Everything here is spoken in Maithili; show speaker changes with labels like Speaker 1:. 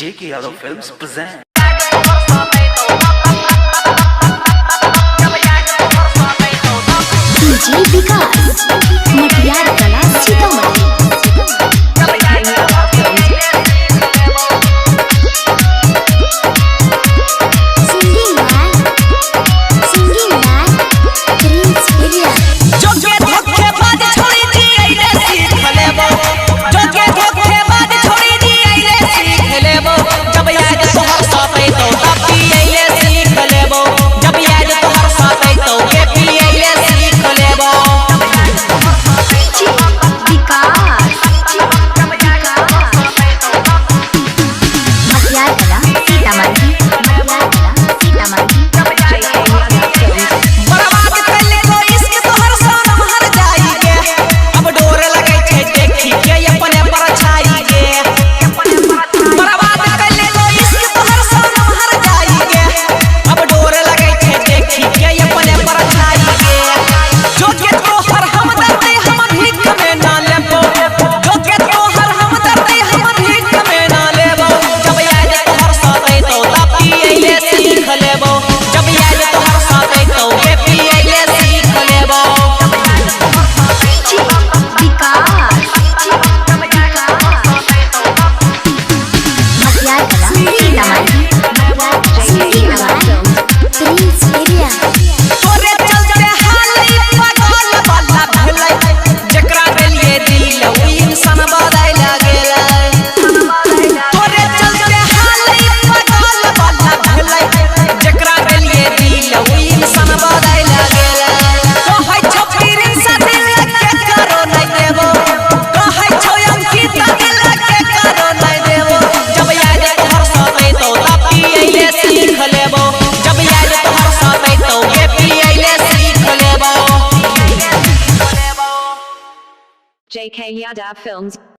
Speaker 1: JK Yadav Films present.
Speaker 2: DJ Vikas Matiyar Kala Sitamarhi. Singing by Prince Area.
Speaker 3: जोगे धोखेबाज छोड़ी दी अइले सीख लेबो, जोगे धोखेबाज छोड़ी दी अइले सीख लेबो। जब याद तोहर साथे तो तब अइले सीख लेबो, जब याद तोहर साथे तो के पी अइले सीख लेबो।
Speaker 2: DJ Vikas Matiyar Kala Sitamarhi. Matiyar Kala Sitamarhi.
Speaker 3: बर्बाद कैले को इश्क तोहर सनम हर जाई के, अब डोर लगै छै देखी के अपने परछाई के। बर्बाद कैले को इश्क तोहर सनम हर जाई के, अब डोर लगै छै देखी के अपने परछाई के। जो के तोहर हम दर्द हम भीख में ना लेबो, जो के तोहर हम दर्द हम भीख में ना लेबो। जब याद तोहर साथे तो तब अइले सीख लेबो, जब याद तोहर साथे तो के पी अइले सीख लेबो।
Speaker 2: DJ Vikas Matiyar Kala Sitamarhi. Singing by Prince Area.
Speaker 3: तोरे चलते हाल ई पागल वाला भेलै, जेकरा देलिए दिल उ इंसान बदल गेलै। तोरे चलते हाल ई पागल वाला भेलै, जेकरा देलिए दिल उ इंसान बदल गेलै। कहै छौ प्रिंस दिल के करो नै देबो, कहै छौ अंकित दिल के करो नै देबो। जब याद तोहर साथे तो तब अइले सीख लेबो, जब याद तोहर साथे तो के पी अइले सीख लेबो।
Speaker 4: JK Yadav Films.